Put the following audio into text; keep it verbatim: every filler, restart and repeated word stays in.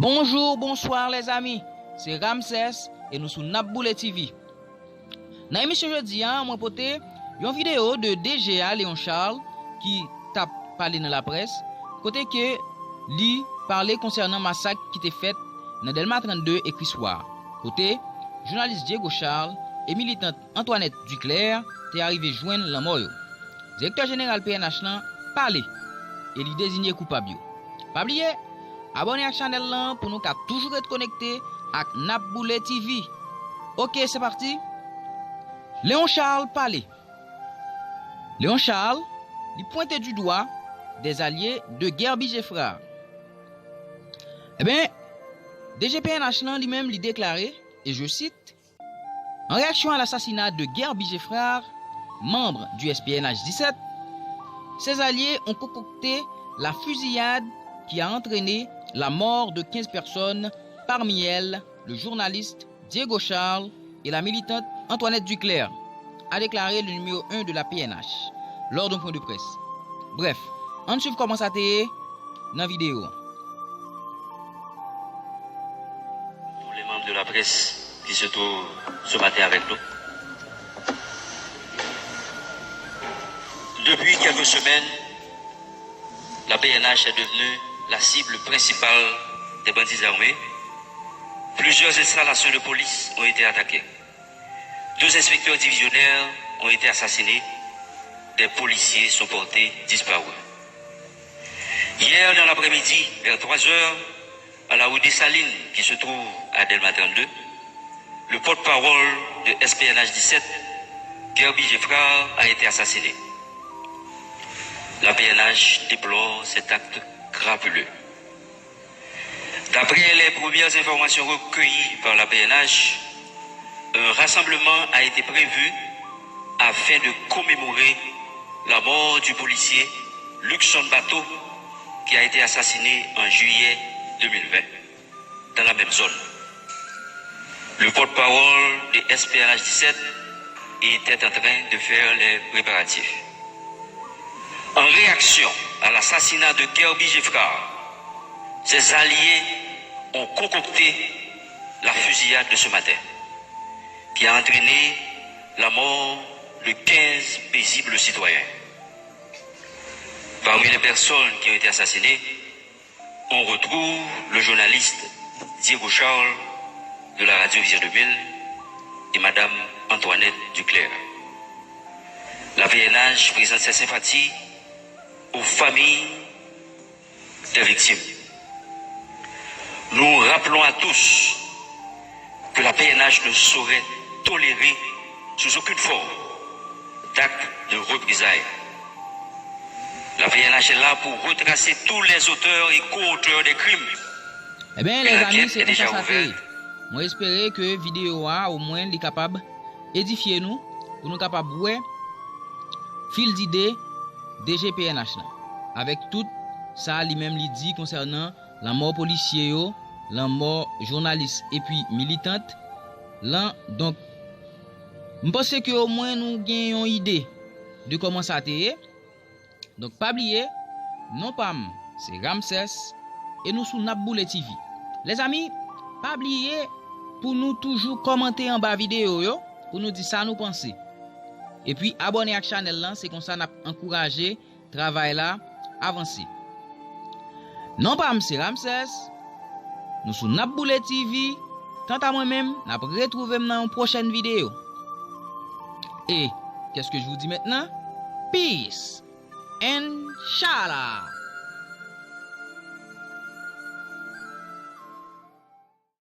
Bonjou, bonswa lèzami, se Ramsès e nou sou N ap Boule T V. Nan emisyon jodi a, mwen pote yon videyo de D G a, Léon Charles, ki t ap pale nan laprès, kote ke li pale konsènan masak ki te fèt nan Dèlma trannde e Kriswa, kote jounalis Diego Charles e militant Antoinette Duclair te arive jwenn lanmò yo. Direktè jeneral P N H lan pale e li deziye koupab yo. Pa bliye, abòne ak chanèl lan pou nou ka toujou ret konekte ak N ap Boule T V. Oke, se pati. Léon Charles pale. Léon Charles, li pwente du dwa des alliés de Guerby Geffrard. Ebyen, D G P N H lan li menm li deklare, e je cite, en réaction à l'assassinat de Guerby Geffrard, membre du S P N H dix-sept, ses alliés ont concocté la fusillade qui a entraîné la mort de quinze personnes, parmi elles le journaliste Diego Charles et la militante Antoinette Duclair, a déclaré le numéro un de la P N H lors d'un point de presse. Bref, ann swiv kòman sa te ye nan videyo an. Tous les membres de la presse qui se trouvent ce matin avec nous. Depuis quelques semaines, la P N H est devenue la cible principale des bandits armés. Plusieurs installations de police ont été attaquées. Deux inspecteurs divisionnaires ont été assassinés. Des policiers sont portés disparus. Hier, dans l'après-midi, vers trois heures, à la rue Dessalines, qui se trouve à Dèlma trannde, le porte-parole de S P N H dix-sept, Guerby Geffrard, a été assassiné. La P N H déplore cet acte crapuleux. D'après les premières informations recueillies par la P N H, un rassemblement a été prévu afin de commémorer la mort du policier Luckson Bateau, qui a été assassiné en juillet deux mille vingt dans la même zone. Le porte-parole de S P N H dix-sept était en train de faire les préparatifs. En réaction à l'assassinat de Guerby Geffrard, ses alliés ont concocté la fusillade de ce matin, qui a entraîné la mort de quinze paisibles citoyens. Parmi les personnes qui ont été assassinées, on retrouve le journaliste Diego Charles de la Radio Vision deux mille et Madame Antoinette Duclair. La P N H présente ses sympathies aux familles des victimes. Nous rappelons à tous que la P N H ne saurait tolérer sous aucune forme d'actes de représailles. La P N H est là pour retracer tous les auteurs et co-auteurs des crimes. Ebyen, lèzami, se konsa sa te ye. Mwen espere ke videyo a, omwen, li kapab edifye nou, pou nou kapab wè fil dide D G P N H lan, avèk tout sa li menm li di konsènan lanmò polisye yo, lanmò jounalis epi militant lan. Donk, m panse ke omwen nou gen yon ide de kòman sa te ye. Donk, pa bliye, non pa m, se Ramsès, e nou sou N ap Boule T V. Lèzami, pa bliye pou nou toujou kòmante anba videyo yo, pou nou di sa nou panse. Epi, abòne ak chanèl lan, se konsa n ap ankouraje travay la avanse. Non pa m se Ramsès, nou sou N ap Boule T V, kanta mwen menm, n ap retwouve m nan yon pwochèn videyo. E, qu'est-ce que je vous dis maintenant? Peace and shala!